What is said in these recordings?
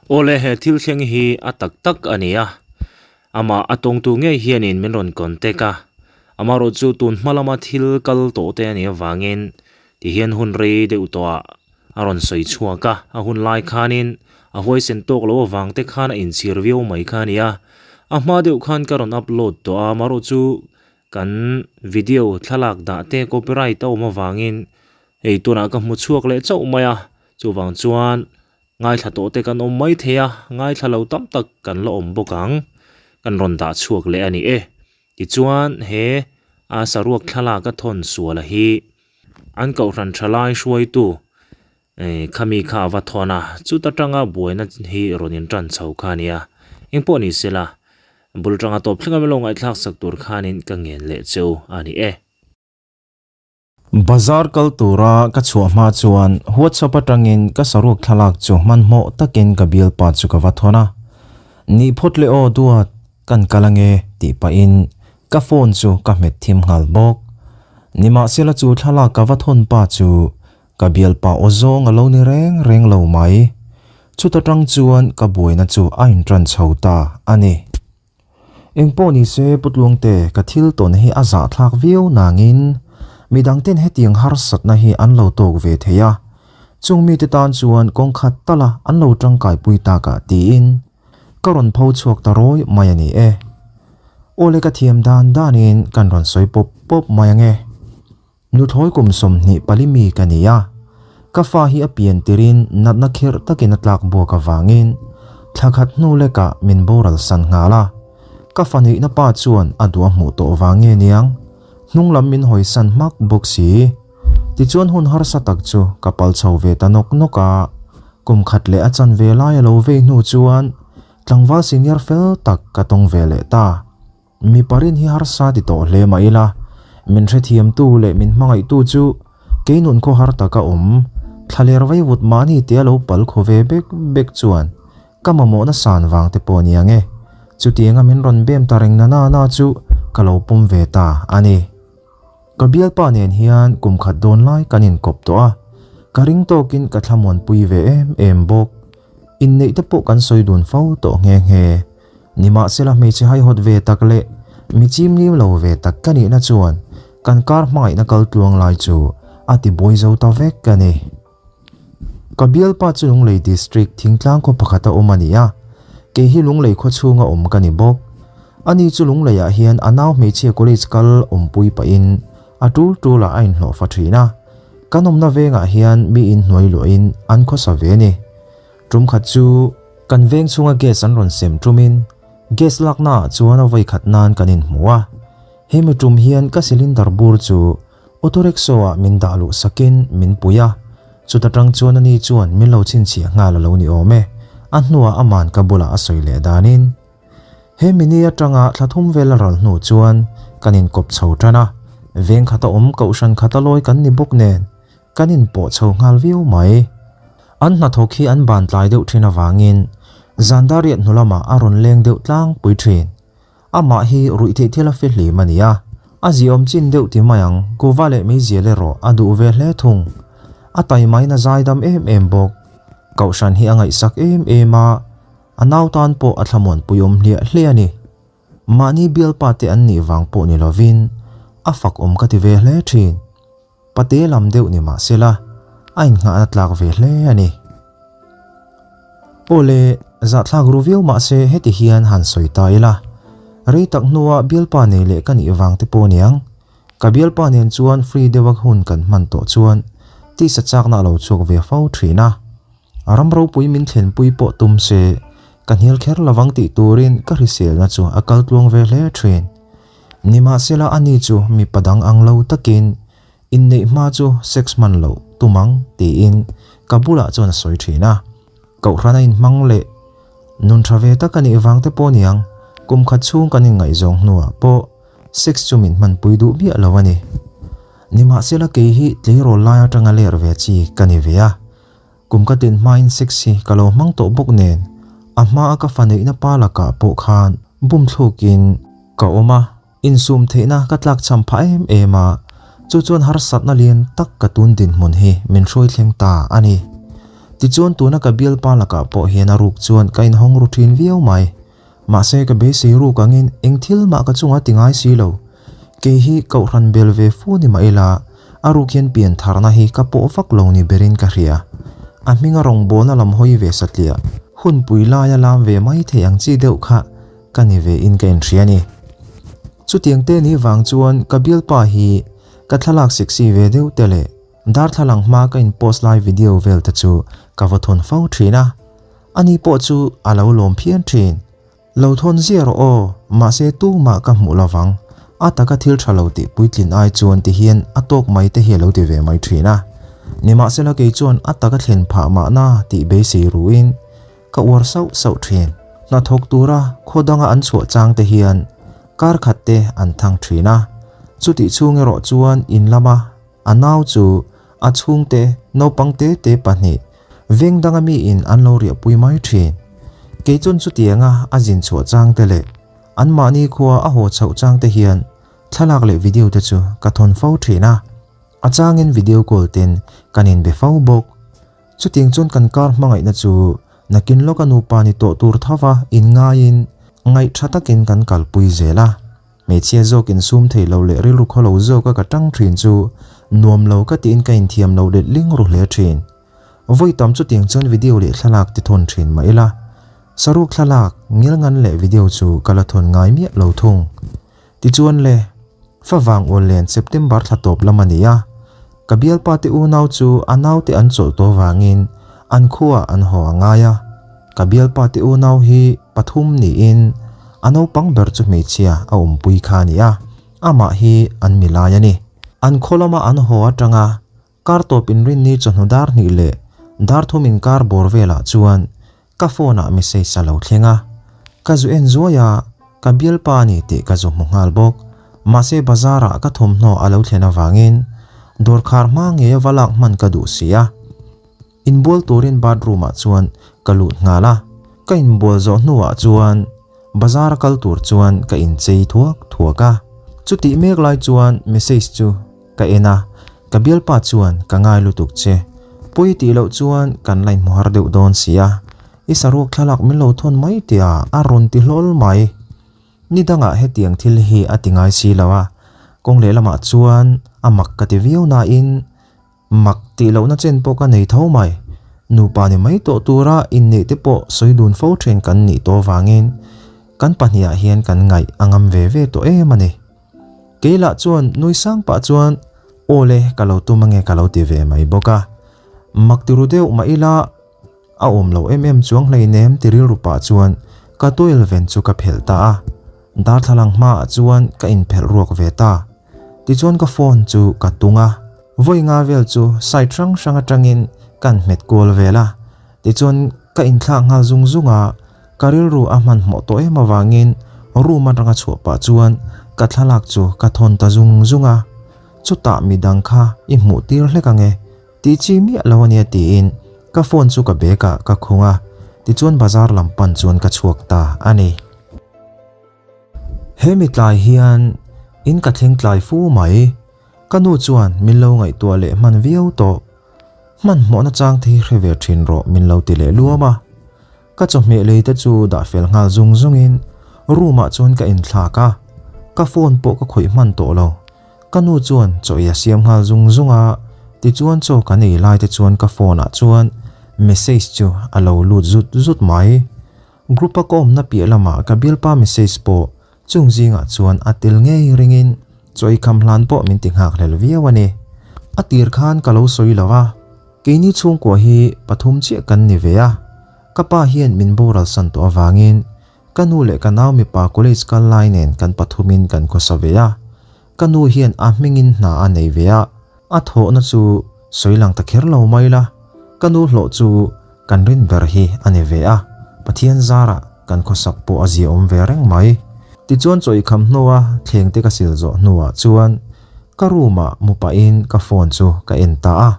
Awle he thil thleng hi a tak tak a ni a, amah a tawngtu ngei hianin min rawn contact a, amaherawh chu tun hma lama thil kal tawh te a nih avangin tihian hun rei deuh tawhah a rawn sawi chhuak a, a hun lai khanin a huaisen tawk loh avang te khan a inchhir viau mai kha a ni a, a hma deuh khan ka rawn upload tawh a, amaherawh chu kan video thlalak dah te copyright a awm avangin hei tunah ka hmu chhuak leh chauh mai a, chuvang chuan ngaithla tawh te kan awm mai thei a, ngaithla lo tam tak kan la awm bawk ang, kan rawn dah chhuak leh a ni e. Tichuan he a saruak thlalak a thawn sual a hi an kohhran tha lai hruaitu eh khami kha a va thawn a, chuta tanga buaina hi rawn in tan chho kha a nia, engpawh ni sela bul tanga tawp thleng a milo ngaihthlak sak tur khanin ka ngen leh cheu a ni e. Bazar kal tura ka chhuah hma chuan WhatsApp atangin ka saruak thlalak chu hmanhmawh takin ka bialpa chu ka va thawn a, Ni phawt le aw duat, kan kal ange tih pahin ka phone chu ka hmet thim nghal bawk. Nimahsela chu thlalak ka va thawn pa chu ka bialpa aw zawng a lo ni reng reng lo mai. Chuta tang chuan ka buaina chu a intan chho ta a ni. Engpawh ni se Pu Tluangte ka thil tawn hi a zahthlak viau nangin midangten hetiang harsatna hi an lo tawk ve thei a, chung mite tan chuan kawng khat tala an lo tangkaipui takah tiin ka rawn pho chhuak ta rawi mai a ni e. Awle ka thiam dan danin kan rawn sawi pawp pawp mai ange. Nuthlawi kum 24 mi ka ni a, ka fa hi a pian tirin natna kherh takin a tlak buak avangin thla khat hnu lekah min boral san nghal a, ka fa neihna pa chuan a duh a hmuh tawh vang nge niang, hnung lam min hawi san hmak bawk si. Tichuan hun harsa tak chu ka pal chho ve ta nawk nawk a, kum khat leh a chanve lai a lo vei hnu chuan tlangval senior fel tak ka tawng ve leh ta. Mi parin hi harsa ti tawh hle mah ila, min hrethiamtu leh min hmangaihtu chu kei nun khaw har taka awm, thlaler vaivut mahni tia lo pal khaw ve bek bek chuan ka mamawhna san vang te pawh ni ang e. Chutianga min rawn bem ta reng na na na chu ka lo pawm ve ta a ni. Ka bialpa nen hian kum khat dawn lai kan inkawp tawh a, ka ring tawkin ka thlamuanpui ve em em bawk. Inneih te pawh kan sawi dun fo tawh nghe nghe. Nimahsela hmeichhe haihawt ve tak leh mi chimlim lo ve tak ka nihna chuan kan kar hmangaihna kal tluang lai chu a ti buai zo ta vek a ni. Ka bialpa chu Lunglei District thingtlang khaw pakhata awm a ni a, kei hi Lunglei khaw chhunga awm ka ni bawk. Ani chu Lungleiah hian a nau hmeichhia college kal awmpui pahin a tul tulah a inhlawh fa thin a, kan awmna vengah hian mi inhnuai luahin an khawsa ve a ni. Tum khat chu kan veng chhunga gas an rawn sem tumin gas laknaah chuan a vawi khat nan kan inhmu a. Hemi tum hian ka cylinder bur chu auto rickshaw ah min dah luh sakin min pui a. Chuta tang chuan ani chuan min lo chhinchhiah nghal a lo ni awm e. A hnuah aman ka bulah a sawi leh danin he mini atanga thla thum vel a ral hnu chuan kan inkawp chho tan a. Veng khata awm kohhran khata lawi kan ni bawk nen Kan inpawh chho nghal viau mai. An hnathawk hi an ban tlai deuh thin avangin zan dariat hnu lamah a rawn leng deuh tlangpui thin. Amah hi ruih theih thil a fi hlim a ni a, a ziawm chin deuh ti mai ang, kuva leh meizial erawh a duh ve hle thung. A taimain a zaidam em em bawk. Kohhran hi a ngaihsak em em a, a nau tan pawh a thlamuanpui awm hliah hliah a ni. Mahni bialpa te an nih vang pawh ni lovin a fak awm ka ti ve hle thin. Pate lam deuh ni mah sela, a innghahna tlak ve hle a ni. Aw le, zahthlak ru viau mah se heti hian han sawi ta ila, rei tak hnua bialpa nei leh ka nih vang te pawh niang. Ka bialpa nen chuan free deuha hun kan hman tawh chuan tisa chakna a lo chhuak ve fo thin a. A ram ropui min thlenpui pawh tum se, ka hnial kher lovang tih turin ka hriselna chu a kal tluang ve hle thin. Nimahsela ani chu mipa dang ang lo takin inneih hma chu sex hman loh tum ang tiin ka bulah chuan a sawi thin a. Kohhran a inhmang leh nun tha ve tak a nih vang te pawh niang kum khat chhung kan inngaihzawng hnuah pawh sex chu min hmanpui duh miah lo a ni. Nimahsela kei hi tleirawl lai atanga ler ve chi ka ni ve a. Kum ka tin hmain sex hi ka lo hmang tawh bawk nen a hmaa ka fa neihna pa lakah pawh khan bum thlukin ka awm a, insum theihna ka tlakchham phah em em a, chu chuan harsatna lian tak ka tun dinhmun hi min hruai thleng ta a ni. Tichuan tuna ka bialpa lakah pawh hian a ruk chuan ka inhawng ru thin viau mai. Mahse ka beisei ruk angin eng thil mah ka chungah ti ngai si lo. Kei hi kohhran bel ve fu ni mah ila, a ruk hian pian tharna hi ka pawh vak lo ni berin ka hria. A hminga rawngbawlna lam hawi ve satliah, hunpui laia lam ve mai thei ang chi deuh kha ka ni ve in ka inhria a ni. Chutiang te ni vang chuan ka bialpa hi ka thlalak sexy ve deuh te leh darthlalang hma ka in post lai video vel te chu ka va thawn fo thin a. Ani pawh chu a lo lawm phian thin. Lo thawn ziah rawh aw, mahse tumah ka hmuh lovang. A taka thil tha lo tih puitlin ai chuan ti hian a tawk mai te hi a lo ti ve mai thin a. Nimahsela kei chuan a taka thlen phah mahna tih beisei ruin ka uar sauh sauh thin. Hnathawk tura khaw danga an chhuah chang te hian kar khat te an thang thin a. Chutih chhung erawh chuan in lama a nau chu a chhungte naupang te te pahnih veng danga miin an lo riahpui mai thin. Kei chuan chutianga a zin chhuah chang te leh anmahni khua a haw chhoh chang te hian thlalak leh video te chu ka thawn fo thin a. A changin video call ten kan inbe fo bawk. Chutiang chuan kan kar hmangaihna chu nakin lawka nupa ni tawh tur thova inngaiin ngaih tha takin kan kalpui zel a. Hmeichhia zawk insum thei lo leh rilru khaw lo zawka ka tang thin chu nuam lo ka tiin ka inthiam lo let ling ru hle thin. Vawi tam chutiang chuan video leh thlalak ti thawn thin mah ila, saruk thlalak, ngilngan leh video chu ka la thawn ngai miah lo thung. Tichuan le, favang ual len September thla tawp lam a ni a, ka bialpa te unau chu a naute an chawlh tawh vangin an khuaah an haw a ngai a. Ka bialpa te unau hi pathum niin a naupang ber chu hmeichhia a awmpui kha a ni a, amah hi an mi lai a ni. An khaw lama an haw atanga kar tawp inrinni chawhnu dar hnih leh dar thum inkar bawr velah chuan ka phone ah message a lo thleng a, ka zu en zuai a, ka bialpa a ni tih ka zu hmu nghal bawk. Mahse bazar ah ka thawmhnaw a lo thlen avangin dawr khar hma ngei a va lak hman ka duh si a. Inbual turin bathroom ah chuan ka lut nghal a, ka inbual zawh hnuah chuan bazar a kal tur chuan ka inchei thuak thuak a. Chutih mek lai chuan message chu ka en a, ka bialpa chuan ka ngai lutuk che, pawi tih loh chuan kan la inhmu har deuh dawn si a, i saruak thlalak min lo thawn mai tia a rawn ti hlawl mai. Ni dangah hetiang thil hi a ti ngai si lo a, kawng lehlamah chuan a mak ka ti viau nain Mak tih lohna chen pawh ka nei tho mai. Nupa ni mai tawh tura inneih te pawh sawi dun fo thin kan nih tawh vangin kan pahnih ah hian kan ngaih a ngam ve ve tawh em a ni. Kei lah chuan nui sang pah chuan aw le ka lo tum ange ka lo ti ve mai bawk a. Mak ti ru deuh mah ila a awm lo em em chuang hleinem ti rilru pah chuan ka towel ven chu ka phelh ta a. Darthlalang hmaah chuan ka inphelh ruak ve ta. Tichuan ka phone chu ka tung a, vawi nga vel chu side hrang hrang atangin ka han hmet kual vel a. Tichuan ka inthlak nghal zung zung a, ka rilru a hmanhmawh tawh em avangin room atanga chhuah pah chuan ka thlalak chu ka thawn ta zung zung a. Chutah midang kha i hmuh tir hlek ange, tih chi miah lo ania tiin ka phone chu ka bag ah ka khung a, tichuan bazar lam pan chuan ka chhuak ta a ni. He mi tlai hian in ka thleng tlai fu mai. Ka nu chuan min lo ngaihtuah leh hman viau tawh. Hmanhmawhna chang te hi hre ve thin rawh min lo ti leh luam a. Ka chawhmeh lei te chu dah fel nghal zung zungin room ah chuan ka inthlak a. Ka phone pawh ka khawih hman tawh lo. Ka nu chuan chaw ei a siam nghal zung zung a, tichuan chaw kan ei lai te chuan ka phone ah chuan message chu a lo lut zut zut mai. Group a ka awmna piah lamah ka bialpa message pawh chung zingah chuan a tel ngei ringin chaw eikham hlan pawh min ti nghak hlel viau a ni. A tir khan ka lo sawi lo a, keini chhungkua hi pathum chiah kan ni ve a, ka pa hian min boral san tawh avangin ka nu leh ka nau mipa college kal lai nen kan pathumin kan khawsa ve a, ka nu hian a hmingin hna a nei ve a, a thawhna chu sawi lang ta kher lo mai la, ka nu hlawh chu kan rin ber hi a ni ve a, Pathian zarah kan khawsak pawh a ziaawm ve reng mai. Tichuan chaw ikham hnua thleng te ka sil zawh hnuah chuan ka room ah mu pahin ka phone chu ka en ta a,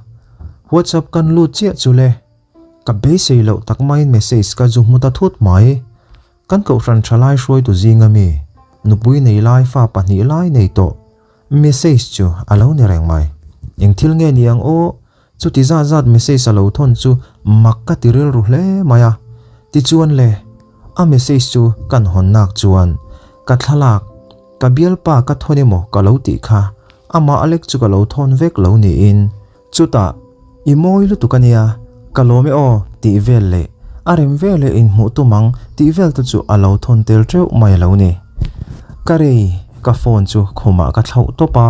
WhatsApp kan lut chiah chu le, ka beisei loh tak maiin message ka zu hmu ta thut mai. Kan kohhran thalai hruaitu zinga mi, nupui nei lai fa pahnih lai nei tawh message chu a lo ni reng mai. Eng thil nge ni ang aw? Chuti zat zat message a lo thawn chu mak ka ti rilru hle mai a. Tichuan le, a message chu kan hawn nak chuan ka thlalak, ka bialpa ka thawn emaw ka lo tih kha amah a lek chu ka lo thawn vek lo niin. Chutah, I mawi lutuk a nia, ka lawm e aw tih vel leh a rem veleh inhmuh tum ang tih vel te chu a lo thawn tel teuh mai a lo ni. Ka rei, ka phone chu khumah ka thlauh tawp a,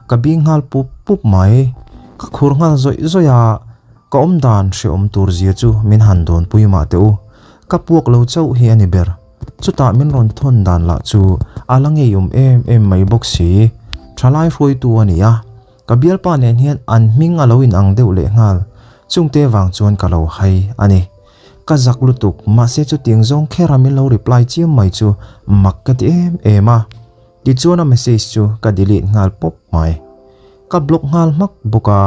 ka bing nghal pup pup mai. Ka khur nghal zawih zawih a, ka awm dan hrehawm tur zia chu min han dawn pui mah teh u. Ka puak lo chauh hi a ni ber. Chutah min rawn thawn dan lah chu a la ngeiawm em em mai bawk si. Thalai hruaitu a ni a. Ka bialpa nen hian an hming a lo inang deuh leh nghal, chungte vang chuan ka lo hai a ni. Ka zak lutuk, mahse chutiang zawng khera min lo reply chiam mai chu mak ka ti em em a. Tichuan a message chu ka delete nghal pawp mai. Ka block nghal hmak bawk a,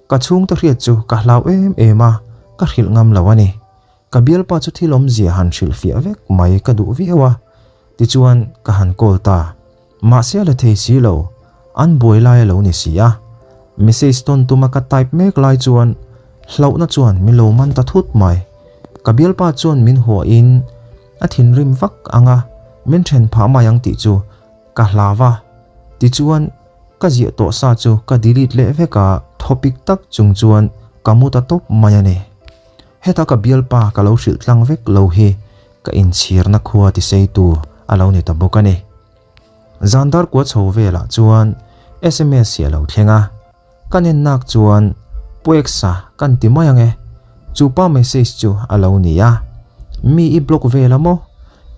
ka chhungte hriat chu ka hlau em em a, ka hrilh ngam lo a ni. Ka bialpa chu thil awmzia han hrilhfiah vek mai ka duh viau a, tichuan ka han call ta. Mahse a la thei si lo, an buai lai a lo ni si a. Message tawn tuma ka type mek lai chuan hlauhna chuan min lo man ta thut mai. Ka bialpa chuan min huahin a thinrim vak ang a, min then phah mai ang tih chu ka hlau a. Tichuan ka ziah tawh sa chu ka delete leh vek a, thawpik tak chung chuan ka mu ta tawp mai a ni. Heta ka bialpa ka lo hrilh tlang vek lo hi ka inchhirna khua tiseitu a lo ni ta bawk a ni. Zandar kua chho velah chuan sms hi a lo thleng a, ka nennak chuan Pueksa kan ti mai ang e, chu pa message chu a lo ni a, mi i block vel a maw?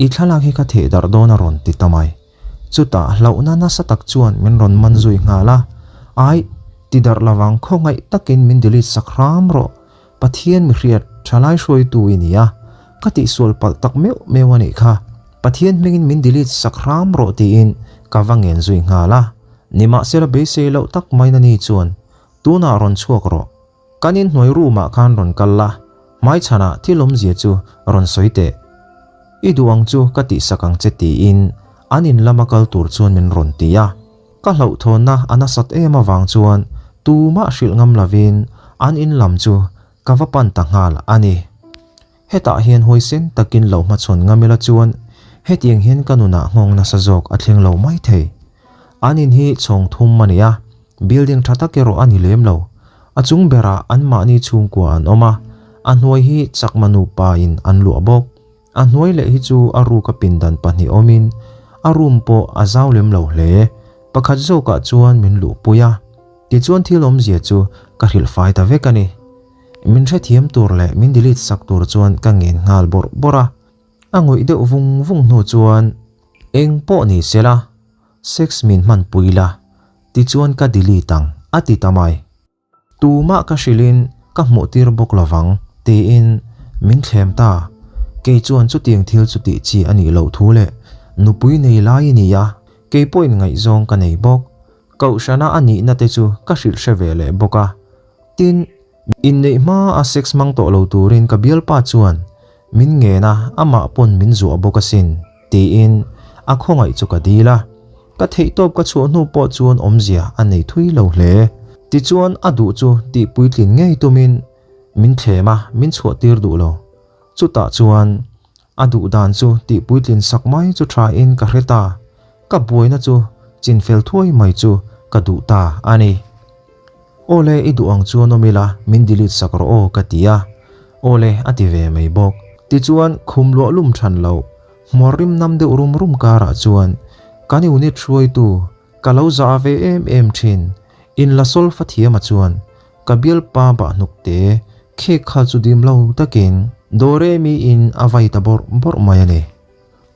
I thlalak hi ka theh darh dawn a rawn ti ta mai. Chutah hlauhna nasa tak chuan min rawn man zui nghal a, Aih, ti darh lovang khawngaih takin min delete sak hram rawh, Pathian mihriat thalai hruaitu i ni a, ka tihsual palh tak meuh meuh a nih kha. Pathian hmingin min delete sak hram rawh tiin ka va ngen zui nghal a. Nimahsela beisei loh tak maina ni chuan, Tunah rawn chhuak rawh. Kan inhnuai room ah khan rawn kal la, hmaichhanah thil awmzia chu rawn sawi teh. I duh ang chu ka tihsak ang che tiin an in lama kal tur chuan min rawn ti a. Ka hlauhthawnna a nasat em avang chuan tumah hrilh ngam lovin an in lam chu ka va pan ta nghal a ni. Hetah hian huaisen takin lo hmachhawn ngam ila chuan hetiang hian ka nunah nghawng nasa zawk a thleng lo mai thei. An in hi chhawng thum a ni a, building tha tak erawh a ni lem lo. A chung berah anmahni chhungkua an awm a, a hnuai hi chakma nupa in an luah bawk. A hnuai leh hi chu a ruka pindan pahnih awmin a room pawh a zau lem lo hle. Pakhat zawkah chuan min luhpui a, tichuan thil awmzia chu ka hrilh fai ta vek a ni. Min hrethiam tur leh min delete sak tur chuan ka ngen nghal bawrh bawrh a. A ngawih deuh vung vung hnu chuan eng pawh ni se la, sex min hmanpui la, tichuan ka delete ang a ti ta mai. Tumah ka hrilhin ka hmuhtir bawk lovang tiin min thlem ta. Kei chuan chutiang thil chu tih chi a nih loh thu leh nupui nei lai i ni a, kei pawhin ngaihzawng ka nei bawk. Kohhrana a nihna te chu ka hrilh hre ve leh bawk a. Tin, inneih hma a sex hmang tawh lo turin ka bialpa chuan min ngen a, amah pawn min zuah bawk asin. Tiin a khawngaih chu ka dil a, ka theihtawp ka chhuah hnu pawh chuan awmzia a nei thui lo hle. Tichuan a duh chu tih puitlin ngei tumin min thlem a, min chhuah tir duh lo. Chutah chuan a duh dan chu tih puitlin sak mai chu tha in ka hre ta, ka buaina chu chinfel thuai mai chu ka duh ta a ni. Awle i duh ang chuan awm ila min delete sak rawh aw ka ti a, awle a ti ve mai bawk. Tichuan khum luah lum than loh, hmuar rim nam deuh rum rum karah chuan kan unit hruaitu ka lo zah ve em em thin, in la solfa thiama chuan ka bialpa bahhnuk te khek khal chu dim lo takin Doremi in a vai ta bawrh bawrh mai a ni.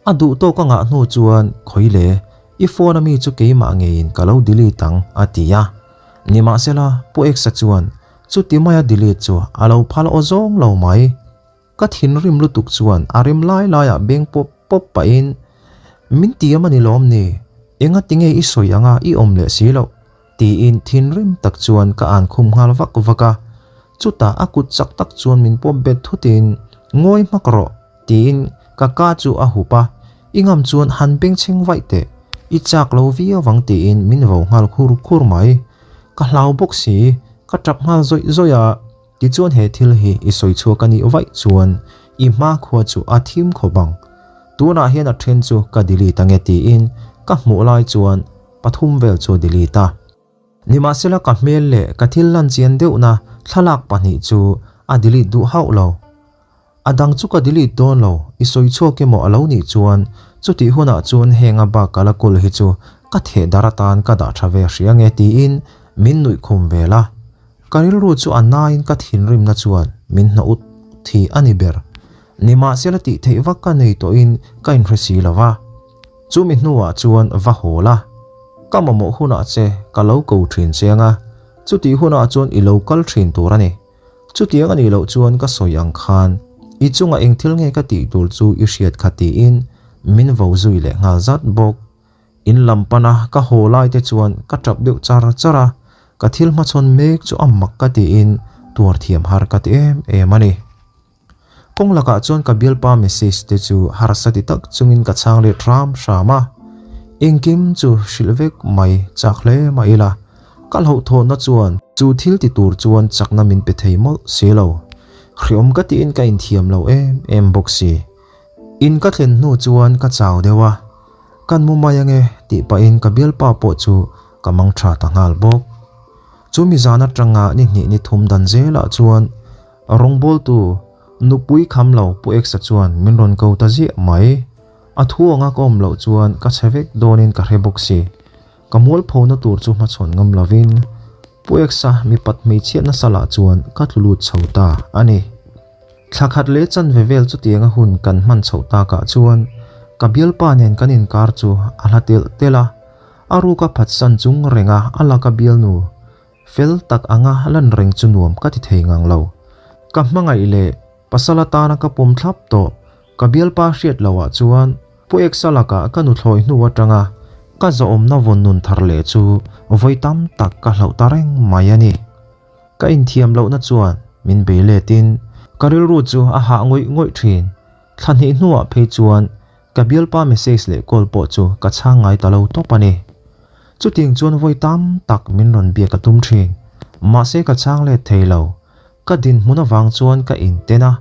A duh tawk a ngah hnu chuan, Khawi le, i phone a mi chu keimah ngeiin ka lo delete ang, a ti a. Nimahsela, Pu Eksa chuan chuti maia delete chu a lo phal aw zawng lo mai. Ka thinrim lutuk chuan a rem lai laiah beng pawp pawp pahin, Min tiam a ni lawm ni? Enga tinge i sawi anga i awm leh si loh? Tiin thinrim tak chuan ka an khum nghal vak vak a. Chutah a kut chak tak chuan min pawp bet thutin, Ngawi hmak rawh, tiin ka ka chu a hup a, I ngam chuan han bengchheng vaih teh, i chak lo viau vang tiin min vo nghal khur khur mai. Ka hlau bawk si, Ka tap nghal zawih zawih a, tichuan he thil hi i sawi chhuak a nih vaih chuan i hmakhua chu a thim khawp ang. Tunah hian a then chu ka delete ange tiin ka hmuh lai chuan pathum vel chu delete a. Nimahsela ka hmel leh ka thil lan chian deuhna thlalak pahnih chu a delete duh hauh lo. A dang chu ka delete dawn lo, i sawi chhuak emaw a lo nih chuan chutih hunah chuan heng a bak ka la kawl hi chu ka theh dar atan ka dah tha ve hria nge tiin min nuih khum vel a. Ka rilru chu a naiin ka thinrimna chuan min hnawh ut thi a ni ber. Nimahsela tih theih vak ka nei tawhin ka inhre si lo va. Chumi hnuah chuan va haw la, ka mamawh hunah che ka lo ko thin che anga, chutih hunah chuan i lo kal thin tur a ni. Chutiang a nih loh chuan ka sawi ang khan i chungah eng thil nge ka tih tur chu i hriat kha tiin min vo zui leh nghal zat bawk. In lam pana ka haw lai te chuan ka tap deuh char char a, ka thil hmachhawn mek chu a mak ka tiin tuar thiam har ka ti em em a ni. Kawng lakah chuan ka bialpa message te chu harsa ti tak chungin ka chhang let hram hram a, engkim chu hrilh vek mai chak hle mah ila, ka hlauhthawnna chuan chu thil ti tur chuan chakna min pe thei mawlh si lo. Hriawm ka tiin ka inthiam lo em em bawk si. In ka thlen hnu chuan ka chau deuh a, kan mu mai ange tih pahin ka bialpa pawh chu ka mang tha ta nghal bawk. Chu mi zan atanga ni hnih ni thum dan zelah chuan Rawngbawltu, nupui kham lo Pu Eksa chuan min rawn ko ta ziah mai. A thu anga ka awm loh chuan ka chhe vek dawnin ka hre bawk si. Ka mualphona tur chu hmachhawn ngam lovin Pu Eksa mipat hmeichhiat nasa lah chuan ka tlu lut chho ta a ni. Thla khat leh chanve vel chutianga hun kan hman chhoh takah chuan ka bialpa nen kan inkar chu a hla telh telh a, a ruka phatsan chung renga a laka bialnu Fel tak anga lan reng chu nuam ka ti thei ngang lo. Ka hmangaih leh pasal atana ka pawm thlap tawh ka bialpa hriat loh ah chuan Pu Eksa lakah ka nuthlawi hnu atanga ka zawhawmna vawn nun thar leh chu vawi tam tak ka hlauh ta reng mai a ni. Ka inthiam lohna chuan min bei letin ka rilru chu a hah ngawih ngawih thin. Thla hnih hnuah phei chuan Ka bialpa message leh call pawh chu ka chhang ngai ta lo tawp a ni. Chutiang chuan vawi tam tak min rawn biak a tum thin. Mahse ka chhang let thei lo. Ka dinhmun avang chuan ka inten a,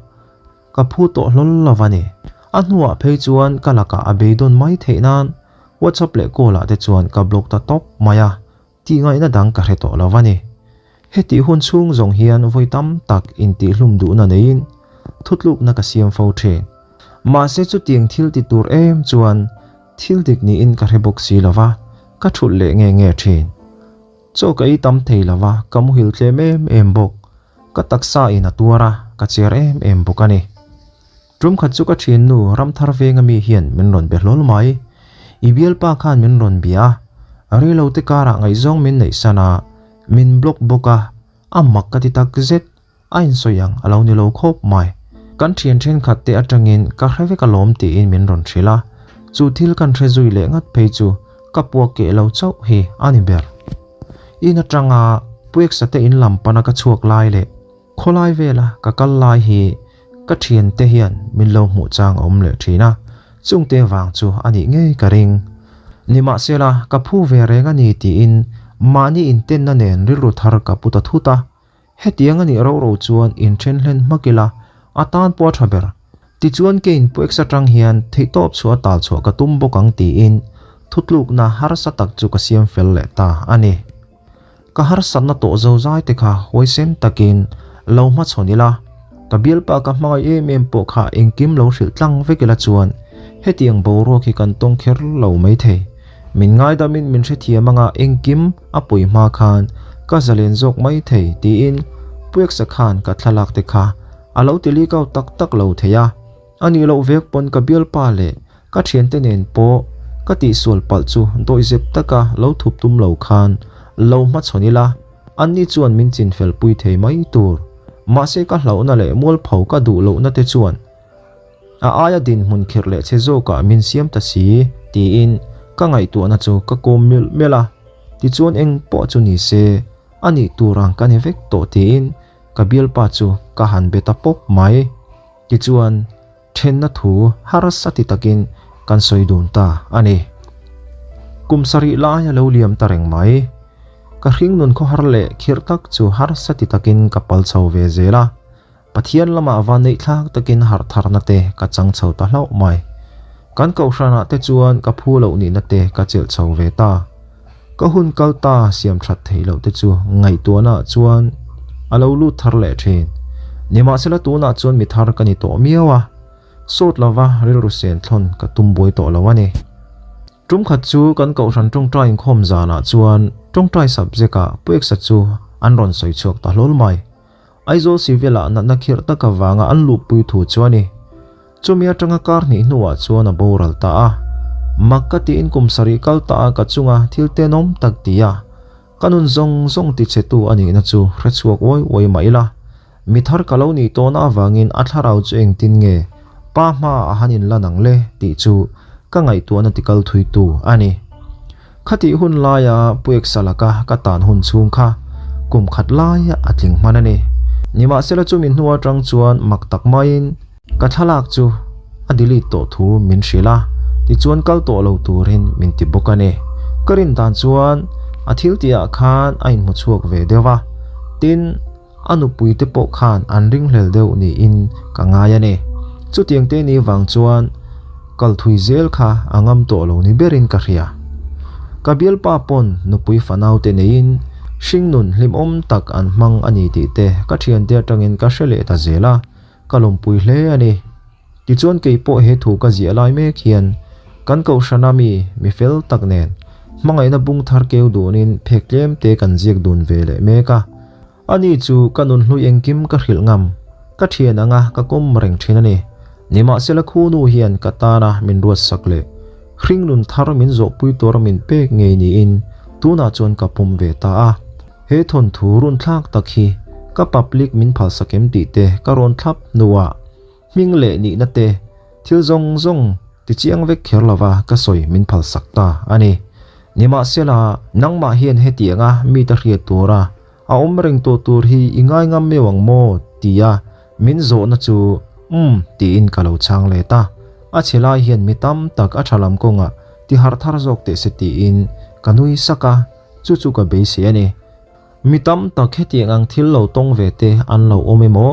ka phu tawh hlawl lo a ni. A hnuah phei chuan ka lakah a beidawn mai theih nan WhatsApp leh call ah te chuan ka block ta tawp mai a. Tih ngaihna dang ka hre tawh lo a ni. Hetih hun chhung zawng hian vawi tam tak intihhlum duhna neiin thutlukna ka siam fo thin. Mahse chutiang thil ti tur em chuan thil dik niin ka hre bawk si lo va, ka thulh leh nge nge thin. Chaw ka ei tam thei lo va, ka muhil tlem em em bawk. Ka taksa in a tuar a, ka cher em em bawk a ni. Tum khat chu ka thiannu Ramthar venga mi hian min rawn be hlawl mai. I bialpa khan min rawn bia a, reilo te karah ngaihzawng min neih san a, min block bawk a, a mak ka ti tak zet, a insawi ang a lo ni lo khawp mai. Kan thian thenkhat te atangin ka hre vek alawm tiin min rawn hrilh a, chu thil kan hre zui leh ngat phei chu ka puak keh lo chauh hi a ni ber. In atanga Pueksa te in lam pana ka chhuak lai leh Khawlai vela ka kal lai hi ka thiante hian min lo hmuh chang a awm leh thin a, chungte vang chu a nih ngei ka ring. Nimahsela, ka phu ve reng a ni tiin mahni intenna nen rilru thar ka pu ta thut a, hetiang a nih ro ro chuan inthen hlen hmak ila a tan pawh a tha ber. Tichuan keiin Puex atang hian theihtawp chhuah a tal chhuah ka tum bawk ang tiin thutlukna harsa tak chu ka siam fel leh ta a ni. Ka harsatna tawh zozai te kha huaisen takin lo hmachhawn ila, ka bialpa ka hmangaih em em pawh kha engkim lo hrilh tlang vek ila chuan hetiang boruak hi kan tawng kher lo maithei. Min ngaidamin min hrethiam anga engkim a pawi hma khan ka zalen zawk maithei tiin Pueksa khan ka thlalak te kha a lo ti likau tak tak lo thei a. A nih loh vek pawn ka bialpa leh ka thiante nen pawh ka tihsual palh chu dawihzep taka lo thup tum lo khan lo hmachhawn ila, anni chuan min chinfel pui thei mai tur. Mahse ka hlauhna leh mualpho ka duh lohna te chuan a aia dinhmun khirh leh che zawkah min siam ta si tiin ka ngaihtuahna chu ka kawm milh milh a. Tichuan eng pawh chu ni se a nih tur ang ka ni vek tawh tiin ka bialpa chu ka han be ta pawp mai. Tichuan, thenna thu harsa ti takin kan sawi dun ta a ni. Kum sarih lai a lo liam ta reng mai. Ka hringnun khawhar leh khirh tak chu harsa ti takin ka pal chho ve zel a. Pathian lamah vanneih thlak takin harh tharna te ka chang chho ta hlauh mai. Kan kohhranah te chuan ka phu loh nihna te ka chelh chho ve ta. Ka hun kal ta siam that theih loh te chu ngaihtuahna chuan a lo lut thar leh thin. Nimahsela tunah chuan mi thar ka ni tawh miau a, sawt lova rilru sen thlawn ka tum buai tawh lo a ni. Tum khat chu kan kohhran tawngtai inkhawm zanah chuan tawngtai subject ah Pueksa chu an rawn sawi chhuak ta hlawl mai. Aizawl Civil ah natna khirh tak avanga an luhpui thu chu a ni. Chumi atanga kar hnih hnuah chuan a boral ta a. Mak ka tiin kum sarih kal ta a ka chunga thil tenawm tak ti a, ka nun zawng zawng tichhetu a nihna chu hrechhuak uai uai mah ila, mi thar ka lo nih tawhna avangin a thlarau chu engtin nge pa hmaah a han inlan ang le tih chu ka ngaihtuahna tikal thuitu a ni. Khatih hun laia Pueksa laka ka tan hun chhung kha kum khat laia a tling hman a ni. Nimahsela chumi hnu atang chuan mak tak maiin ka thlalak chu a delete tawh thu min hrilh a, tichuan kal tawh lo turin min ti bawk a ni. Ka rin dan chuan a thil tihah khan a inhmu chhuak ve deuh a, tin, A nupui te pawh khan an ringhlel deuh niin ka ngai a ni. Chutiang te ni vang chuan kal thui zel kha a ngam tawh lo ni berin ka hria. Ka bialpa pawn nupui fanau te neiin hringnun hlimawm tak an hmang a ni tih te ka thiante atangin ka hre leh ta zel a, ka lawmpui hle a ni. Tichuan kei pawh he thu ka ziah lai mek hian kan kohhrana mi mi fel tak nen hmangaihna bung thar keu dunin phek tlem te kan ziak dun ve leh mek a. Ani chu ka nunhlui engkim ka hrilh ngam, ka thian anga ka kawm reng thin a ni. Nimahsela khunu hian ka tana min ruatsak leh hringnun thar min zawhpui tura min pek ngei niin tunah chuan ka pawm ve ta a. He thawnthu runthlak tak hi ka public min phalsak em tih te ka rawn thlap hnuah Hming leh nihna te thil zawng zawng ti chiang vek kher lova ka sawi min phalsak ta a ni. Nimahsela, nangmah hian hetianga mite hriat tura a awm reng tawh tur hi i ngai ngam meuh ang maw? tia min zawhna chu umm tiin ka lo chhang let a. A chhe lai hian mi tam tak a tha lam kawngah ti harh thar zawk teh se tiin ka nui sak a, chu chu ka beisei a ni. Mi tam tak hetiang ang thil lo tawng ve te an lo awm emaw?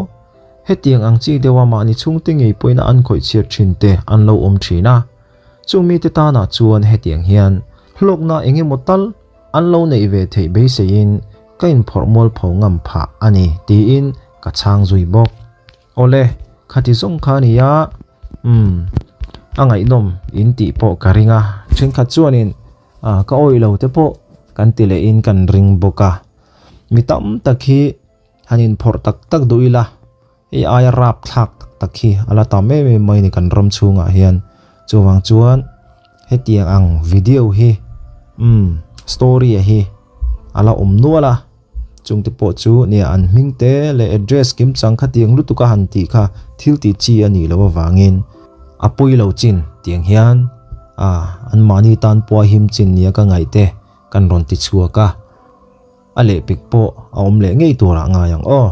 Hetiang ang chi deuha mahni chhungte ngei pawhin an khawih chhiat thin te an lo awm thin a. Chung mite tanah chuan hetiang hian hlawkna eng emaw tal an lo neih ve theih beiseiin ka inphawrh mualpho ngam phah a ni tiin ka chhang zui bawk. Awle, khati zawng kha a ni a, umm, a ngaihnawm in tih pawh ka ring a. Thenkhat chuanin ka awih lo te pawh kan ti lehin kan ring bawk a. Mi tam tak hi Han inphawrh tak tak duh ila, hei aia rap thlak tak tak hi a la tam em em mai ni kan ram chhungah hian. Chuvang chuan hetiang ang video hi umm story a hi a la awm nual a, chungte pawh chu nia an hming te leh address kim chang khatiang lutuk a han tih kha thil tih chi a nih loh avangin a pawi lo chin tiang hian ah anmahni tan pawha him chin nia ka ngaih te kan rawn ti chhuak a. A lehpek pawh a awm leh ngei turah ngai ang aw.